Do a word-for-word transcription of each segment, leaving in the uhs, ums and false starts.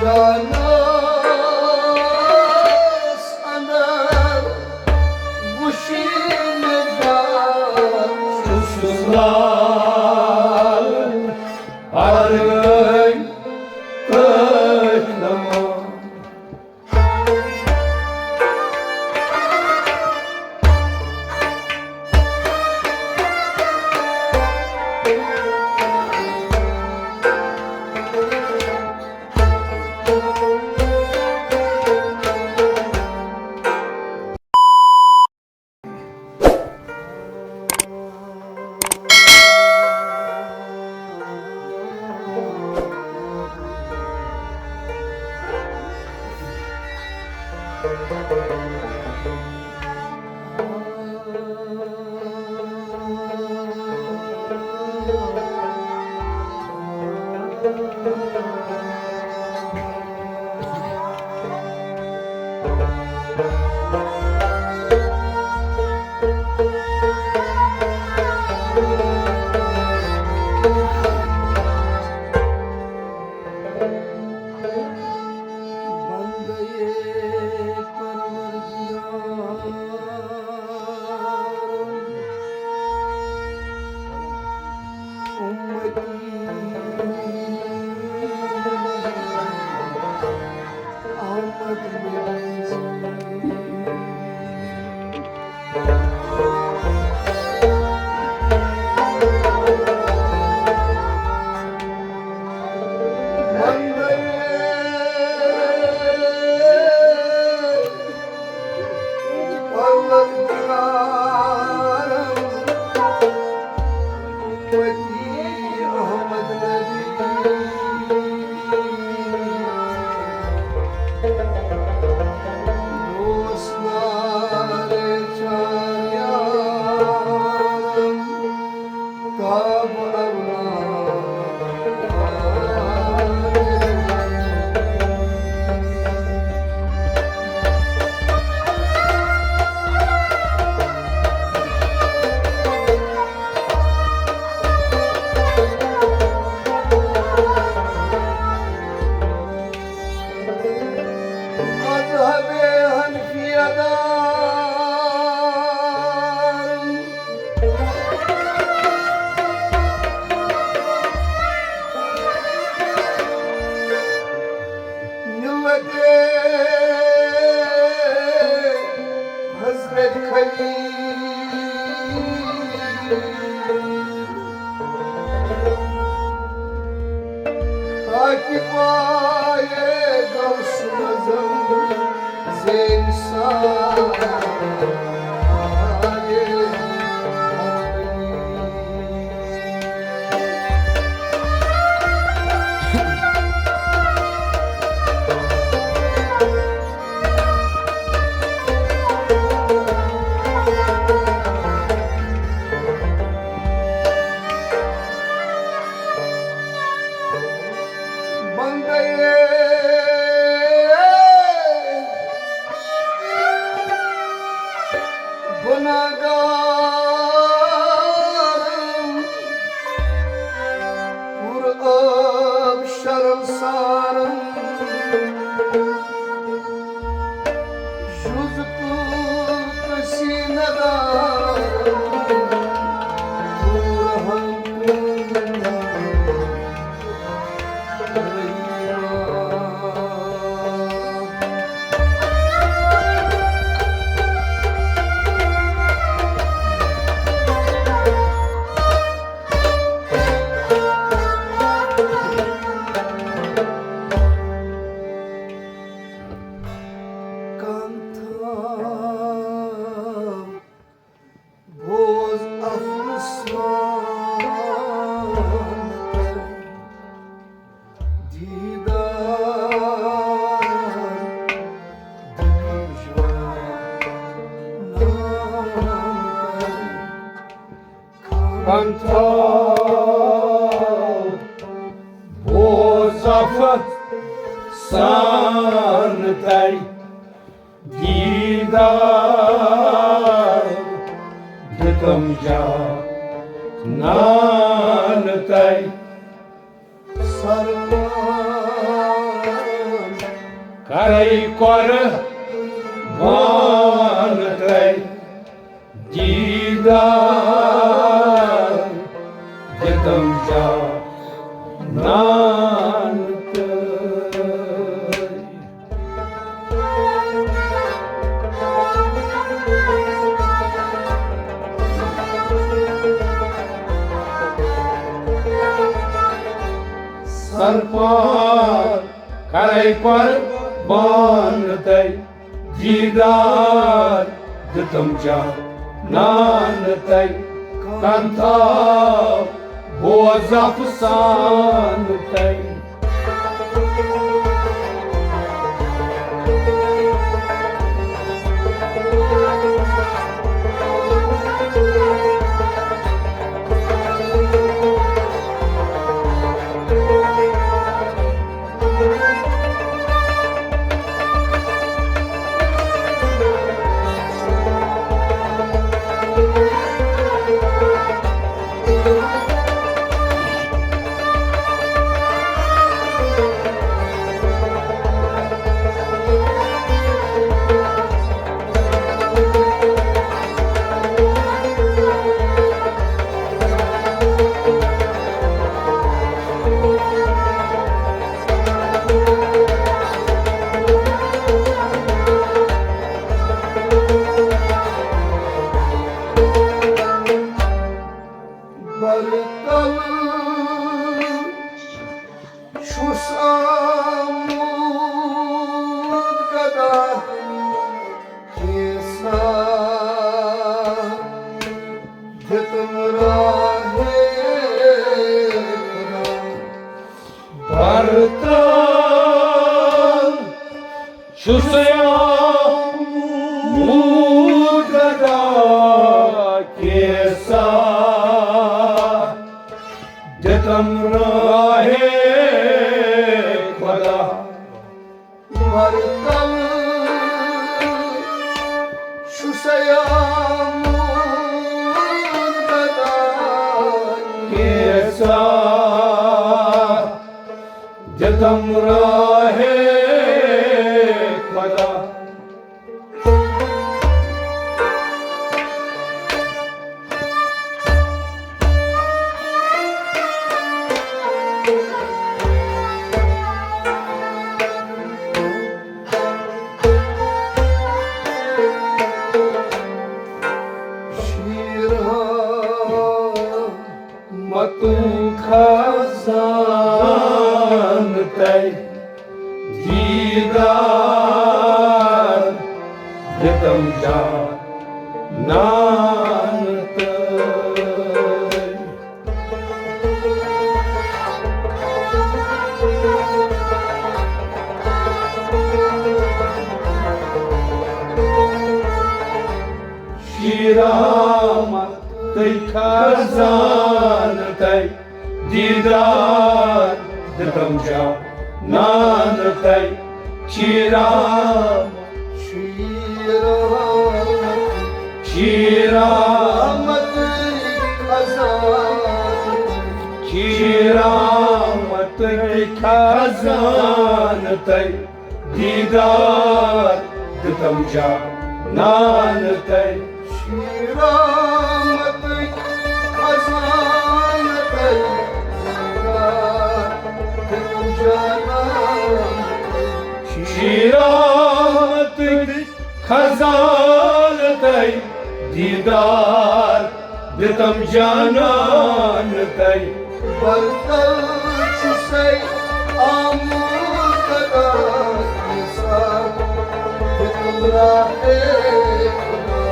جانس اندر وشی نگار چھُس لال پرگٔے تٔتھۍ نماز۔ بندے پروردگار، امتی احمد نبی۔ مذہب حنفیہ دار، ملت حضرت خلیل، خاک پایے غوث اعظم زیر سایہ۔ بندے گناہگار، پر عٲب شرم سان۔ جُز تُل تسی ندار، پر ہم بوز افسانہٕ تۄہہِ، دیٖدار دِتُم جوانان تۄہہِ۔ کن تھا بوز افسانہٕ تۄہہِ، دیٖدار دِتُم جانان تۄہہِ۔ سرمان کرے قربان تۄہہِ دیٖدار دِتم جانان تۄہہِ۔ سرپان کرے قربان تۄہہِ دیٖدار دِتم جانان تۄہہِ۔ کن تھاو بوز افسان تۄہہِ۔ برتل چھُس آمُت گدا کیسا دِتم راہے خدا۔ برتل چھُس آمُت گدا کیسا دِتم راہے خدا۔ برتل چھُس آمُت گدا کیسا دِتم راہے خدا۔ شیرا متُے خزان تۄہہِ دیٖدار دِتم جانان تۄہہِ۔ شیرا متُے خزان تۄہہِ دیٖدار دِتم جانان تۄہہِ۔ شیرا شیرا شیرا متُے خزان شیرا متُے خزان تۄہہِ دیٖدار دِتم جانان تۄہہِ۔ شیرا متُے خزان تۄہہِ دیٖدار دِتم جانان تۄہہِ۔ شیرا متُے خزان تۄہہِ دیٖدار دِتم جانان تۄہہِ۔ برتل چھُسے آمُت گدا کیسا دِتم راہے خدا۔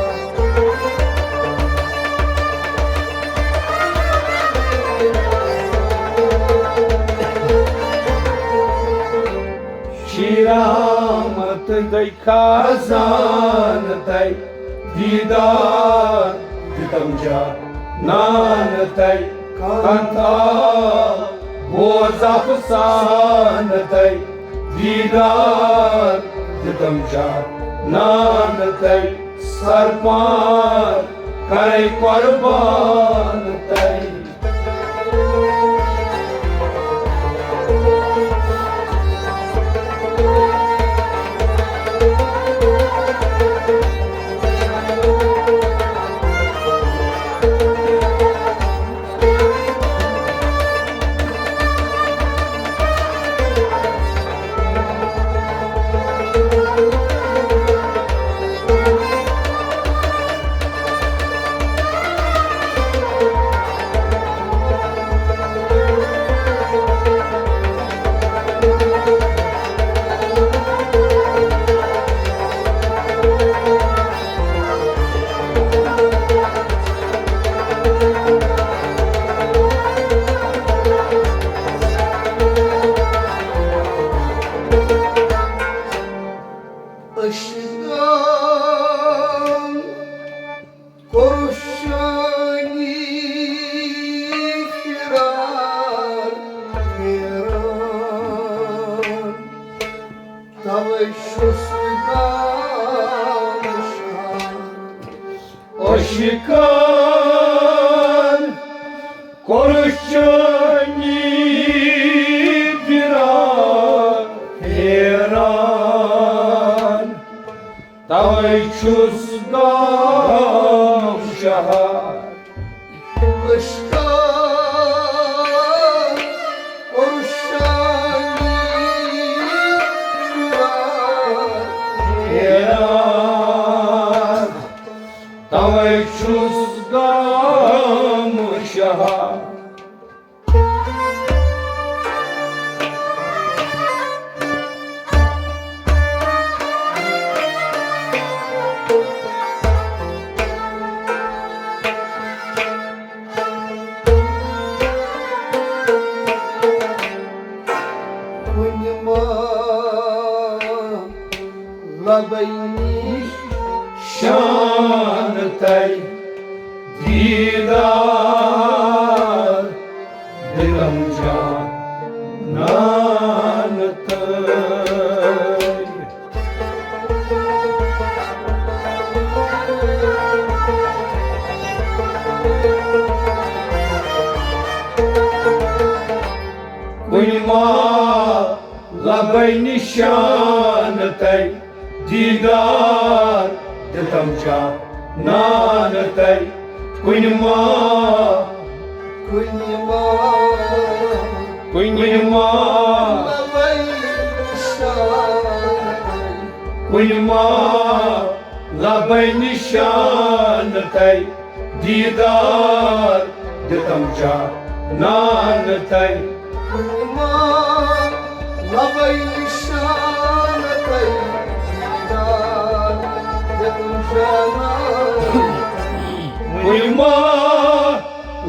شیرا متُے خزان تۄہہِ دیٖدار دِتم جانان تۄہہِ۔ کن تھاو بوز افسان تۄہہِ دیٖدار دِتم جانان تۄہہِ۔ سرپان کرے قربان تۄہہِ۔ توے چھُس گام شاد۔ عشقن کوٚرُس چٲنی دیدار حیران، توے چھُس گام شاد۔ عشقن کوٚرُس چٲنی دیدار حیران، توے چھُس گام شاد۔ کُنہِ ما لبے نِشان تَے دیدار دِتم جانان تَے۔ کُنہِ ما لبے نِشان تَے دیدار دِتم جانان تَے۔ کُنہِ ما، کُنہِ ما، کُنہِ ما لبے نِشان تَے۔ کُنہِ ما لبے نِشان تَے دیدار دِتم جانان تَے۔ کُنہِ ما لبے نِشان تَے دیدار دِتم جانان۔ کُنہِ ما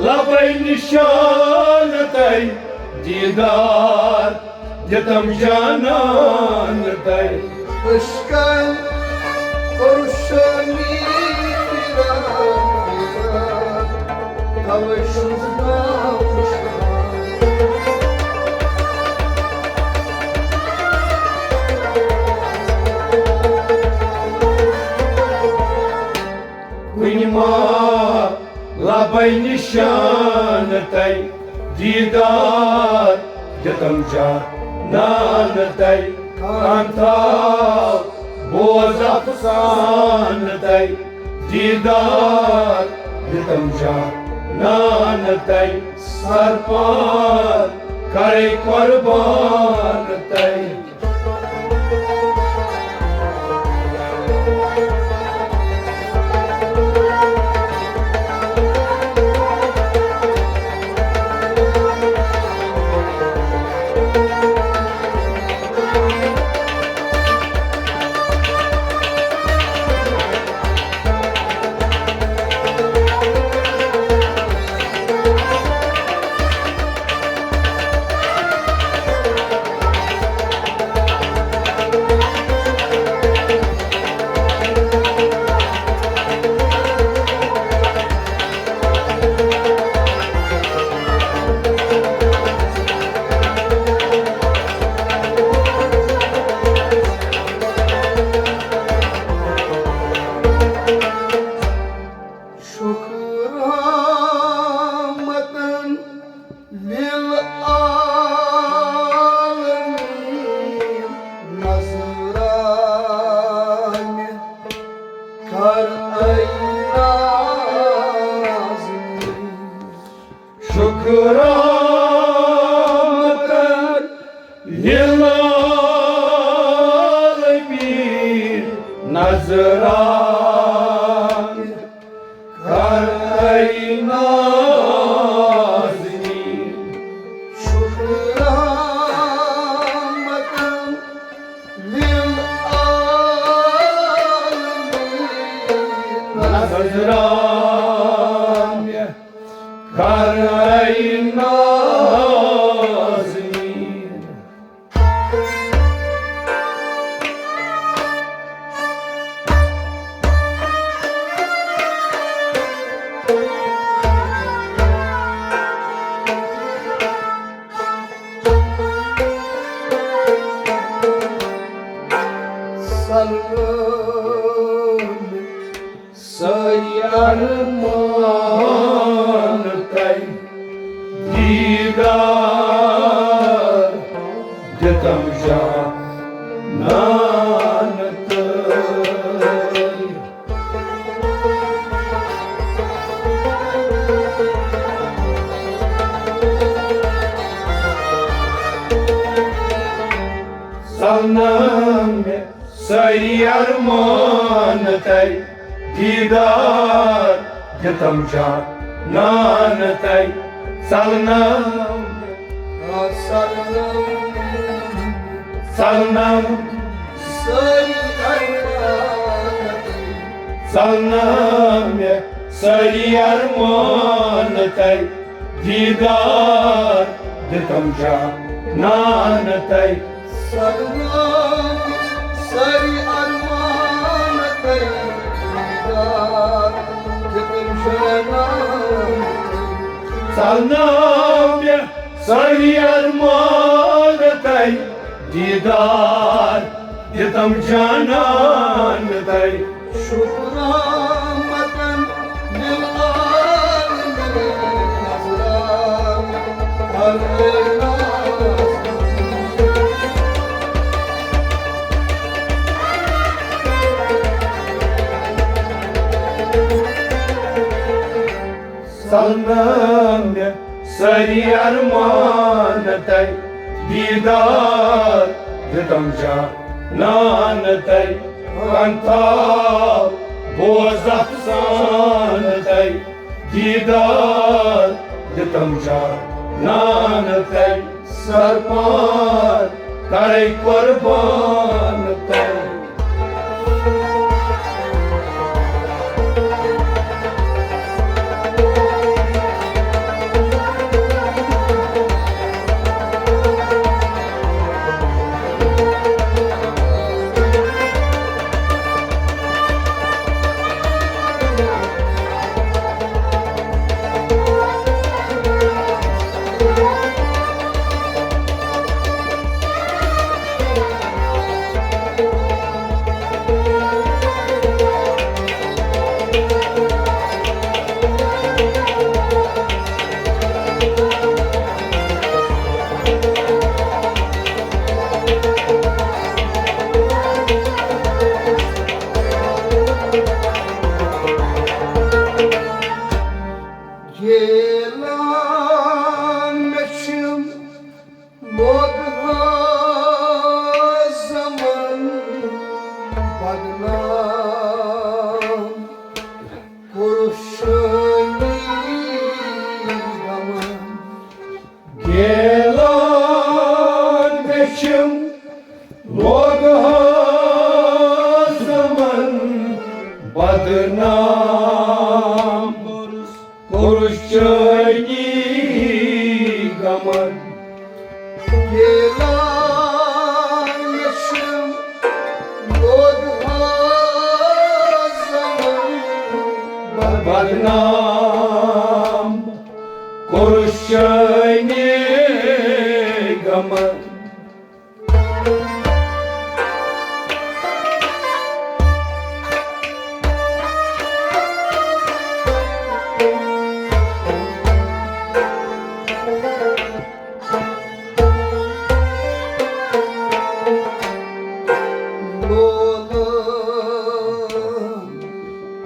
لبے نِشان تَے دیدار دِتم جانان تَے۔ عشقن کوٚر شٲمی فراق، توے چھُس گام شاد۔ کُنہِ ما لبے نِشان تَے دیدار دِتم جانان تَے۔ کانتھا بوز افسان تَے دیدار دِتم جانان تَے۔ سرپار کرے قربان تَے۔ سٲری ارمان تۄہہِ دیٖدار دِتم جانان تۄہہِ۔ سلنم سٲری ارمان تۄہہِ دیٖدار دِتم جانان تۄہہِ۔ سلنم، سلنم، سلنم، سٲری ارمان تۄہہِ۔ سلنم سٲری ارمان تۄہہِ دیٖدار دِتم جانان تۄہہِ۔ سلام سٲری ارمان تۄہہِ دیٖدار دِتم جانان۔ سلام سٲری ارمان تۄہہِ دیٖدار دِتم جانان تۄہہِ۔ شُکر رحمتن للعالمین حضرات۔ سلنم سٲری ارمان تۄہہِ دیٖدار دِتم جانان تۄہہِ۔ کنتھا بوز افسان تۄہہِ دیٖدار دِتم جانان تۄہہِ۔ سرپان کرے قربان تۄہہِ۔ گیلان مےٚ چھِم لوگ ہا زمن بدنام، کوٚرُس شٲنی غمن۔ گیلان مےٚ چھِم لوگ ہا زمن بدنام، کوٚرُس چٲنی غمن۔ گیلان مےٚ چھِم لوگ ہا زمن بدنام، کوٚرُس چٲنی غمن۔ لولہٕ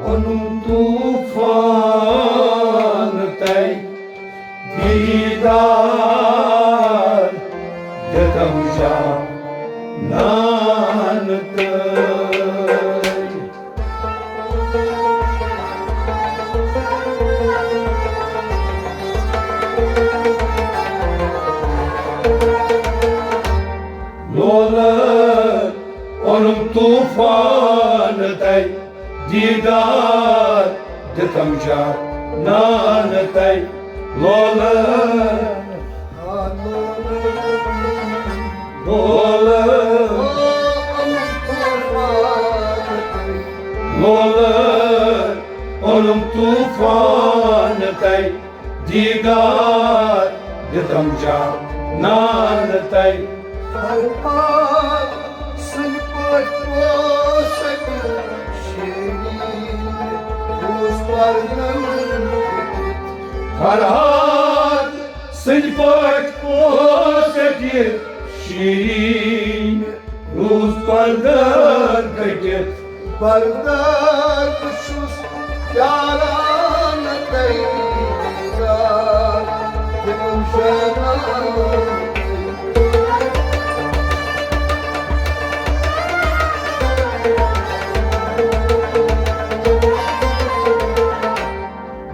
اوٚنُم طوفان تۄہہِ دیٖدار دِتم جانان تۄہہِ۔ لولہٕ اوٚنُم طوفان تۄہہِ دیٖدار دِتم جانان تۄہہِ۔ لولہٕ، لولہٕ، لولہٕ اوٚنُم طوفان تۄہہِ دیٖدار دِتم جانان تۄہہِ۔ ہر پال سٕنٛدۍ پٲٹھۍ فرہاد سٕنٛدۍ پٲٹھۍ اوس اَتہِ شیٖرِن، روٗز پردٕ کٔٹِتھ۔ بردار بہٕ چھُس پیاران تۄہہِ، دیٖدار دِتُم شہناز۔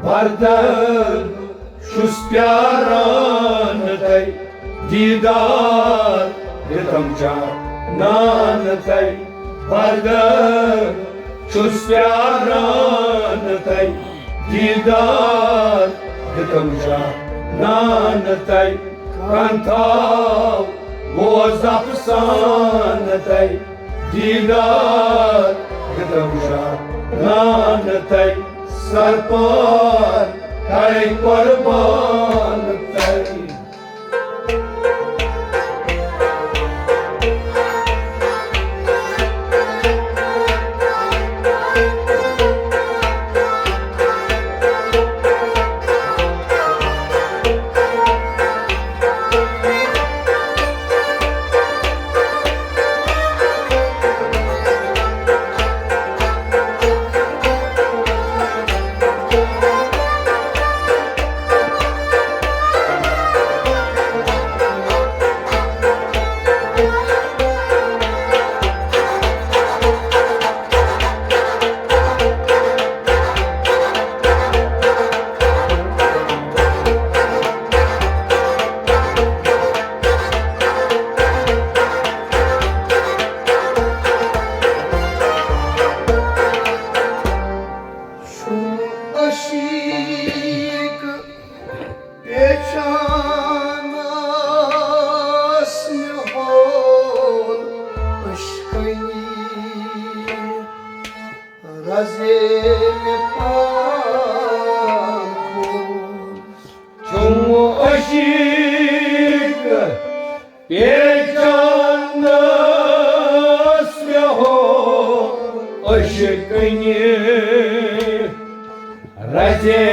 بردار چھُس پیاران تۄہہِ، دیٖدار دِتُم جانان تۄہہِ۔ بردار چھُس پیاران تۄہہِ، دیٖدار دِتُم جانان تۄہہِ۔ کَنہٕ تھاو بوز اَفسانہٕ تۄہہِ، دیٖدار دِتُم جانان تۄہہِ۔ سرپار کَرے قۄربان تۄہہِ۔ چھُم عشیٖق پیچان ٲس مےٚ ہول عشقٕے، رزے مےٚ پان کھول۔ چھُم عشیٖق پیچان ٲس مےٚ ہول عشقٕے، رزے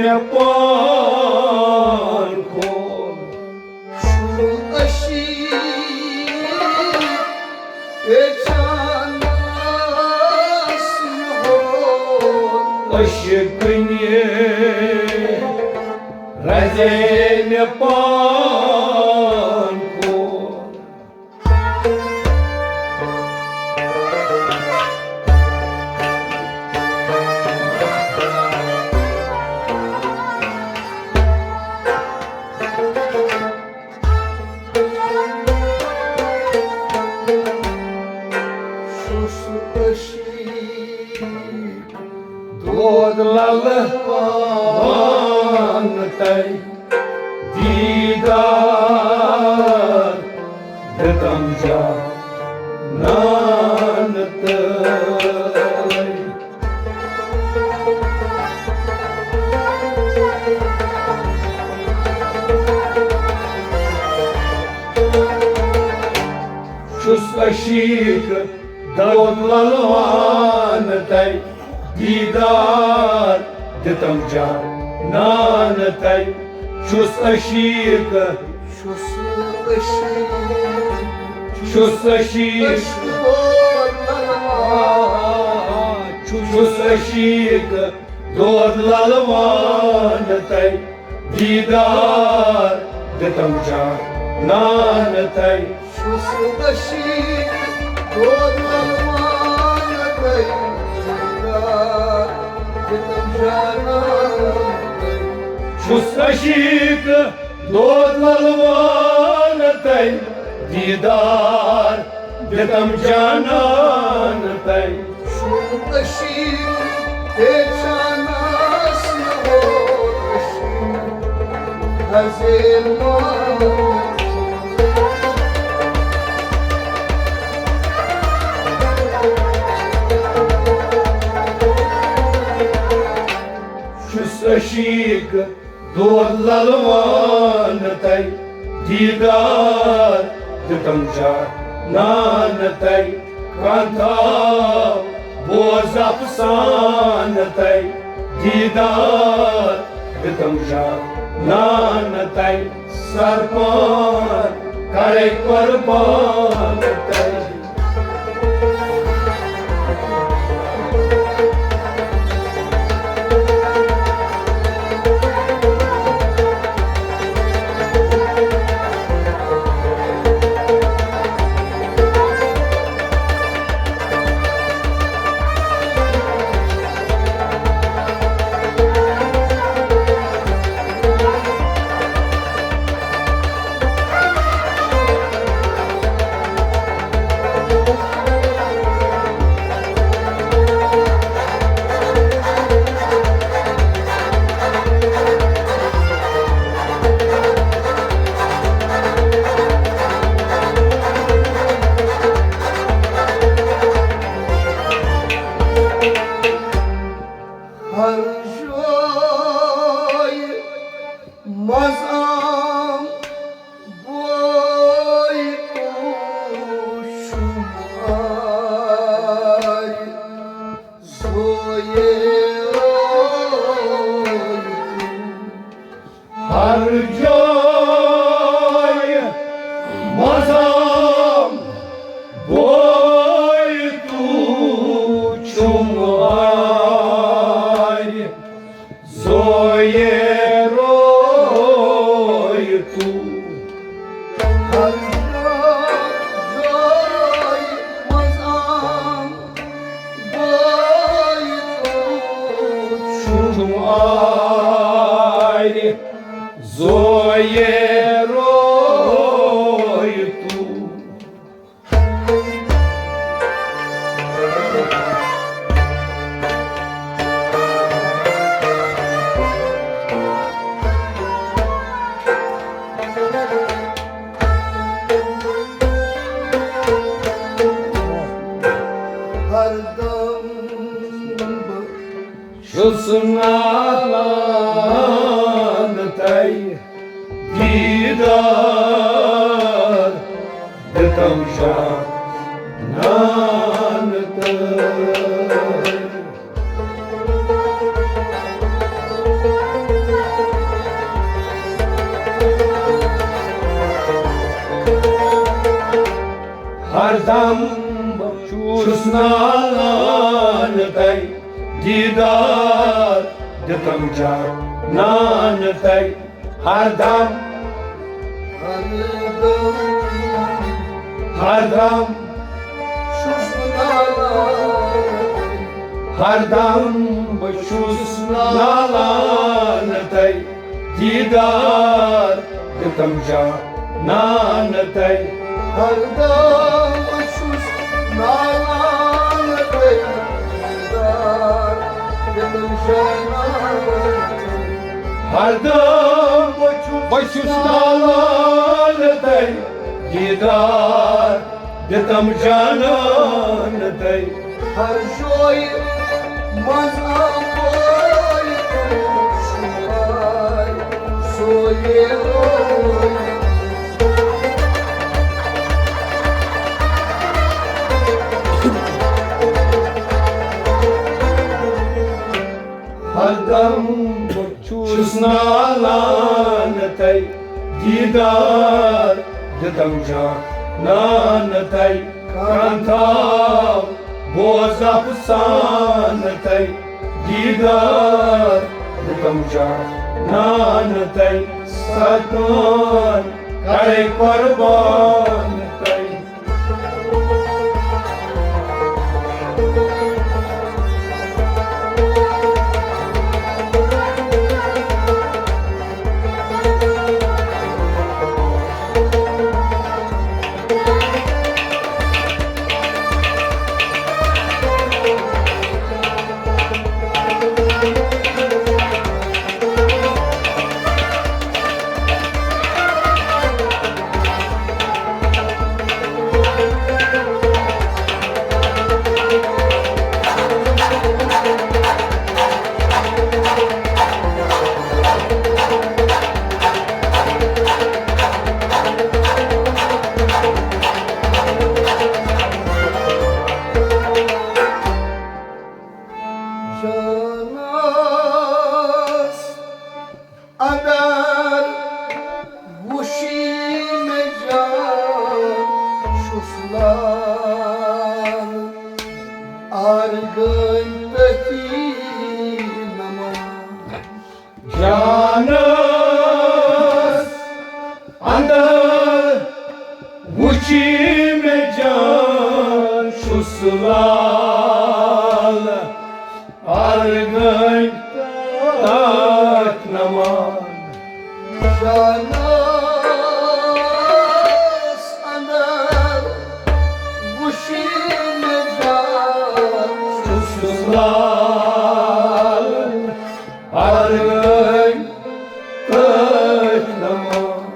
مےٚ پان کھول۔ چھُم عشیٖق پیچان ٲس مےٚ ہول عشقٕے، رزے مےٚ پان کھول۔ چھُس عشیٖق دود للہٕ وان تۄہہِ، دیٖدار دِتُم جانان تۄہہِ۔ چھُس عشیٖق دود للہٕ وان تۄہہِ، دیٖدار دِتُم جانان تۄہہِ۔ چھُس عشیٖق، چھُس عشیٖق، چھُس عشیٖق، عشق دود للہٕ وان۔ چھُس عشیٖق دود للہٕ وان تۄہہِ، دیٖدار دِتُم جانان تۄہہِ۔ چھُس عشیٖق دود للہٕ وان تۄہہِ، دیٖدار دِتُم جانان تۄہہِ۔ چھُس عشیٖق دود للہٕ وان تۄہہِ، دیٖدار دِتُم جانان تۄہہِ۔ چھُم عشیٖق پیچان ٲس مےٚ ہول عشیٖق، رزے مےٚ پان۔ چھُس عشیٖق دود للہٕ وان تۄہہِ، دیٖدار دِتُم جانان تۄہہِ۔ کانٛہہ تھاو بوز افسانہٕ تۄہہِ، دیٖدار تم جانان تَے سرپان، کَرے قربان تَے۔ ہر جایہِ منٛز آم بوے تو شمار، زویے روے تو۔ ہر جایہِ منٛز آم بوے تو شمار، زویے روے تو۔ ہر جایہِ منٛز آم بوے تو شمار، زویے روے تو۔ ہر دم چھُس نالان تَے دیٖدار دِتم جانان تَے۔ ہر دم چھُس نالان تَے دیٖدار دِتم جانان تَے۔ ہر دم، ہر دم چھُس نالان، ہر دم بہٕ چھُس نالان تَے دیٖدار دِتم جانان تَے۔ ہر دم چھُس نالان تَے دیٖدار دِتم جانان تَے۔ ہر دم بہٕ چھُس نالان تَے دیٖدار دِتم جانان تَے۔ ہر جایہِ منٛز آم بوے تو شمار، زویے روے۔ ہر دم بہٕ چھُس نالان تَے دیٖدار دِتم جانان تَے۔ کانٛہہ تھاو بوز افسانہٕ تَے دیٖدار دِتم جانان تَے۔ ستان کَرے قربان تَے۔ ارغن تتی نماز۔ جانس اندر وچھی مےٚ جان چھُس لال، ارغن تتھ نمان۔ جانس اندر وچھی مےٚ جان چھُس لال، ارغن تتھ نمان۔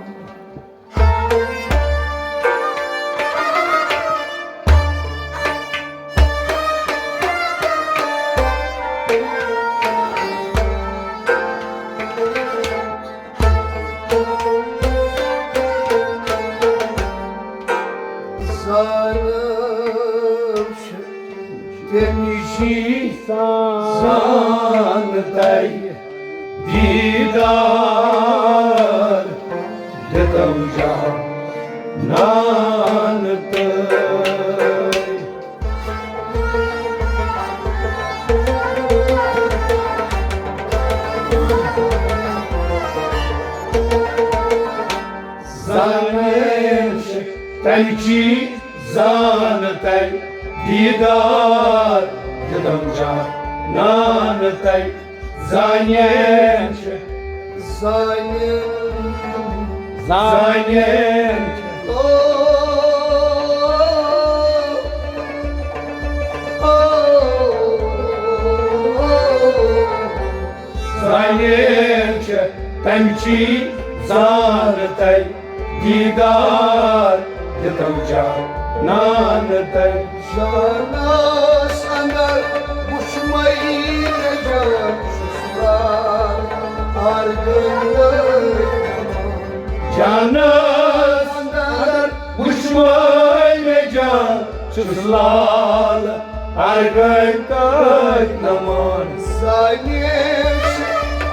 زانان چھِ تٔمِچی زان تۄہہِ دیٖدار دِتم جانان تۄہہِ۔ زانان چھِ تمچی زان تۄہہِ دیٖدار دِتم جانان تۄہہِ۔ زانان چھِ زانان۔ زانان چھِ۔ او، او، او۔ زانان چھِ تمچی زان تۄہہِ دیٖدار دِتم جانان تۄہہِ۔ جانس اندر وُچھمَے مےٚ جان چھُس لال، ارغن تتھ نمان۔ جانس اندر وُچھمَے مےٚ جان چھُس لال، ارغن تتھ نمان۔ زانان چھِ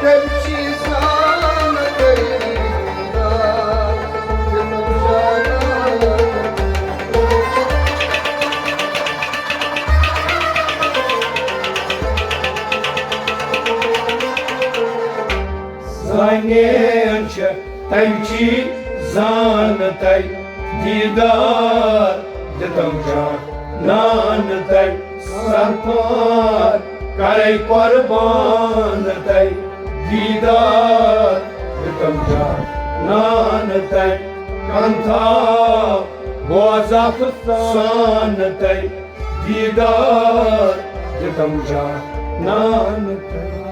تمچی زان تۄہہِ دیٖدار دِتم جانان۔ زانان چھِ تمچی زان تۄہہِ دیٖدار دِتم جانان تۄہہِ۔ سرفار کرے قربان تۄہہِ دیٖدار دِتم جانان تۄہہِ۔ کنتھا بوزا سان تۄہہِ دیٖدار دِتم جانان تۄہہِ۔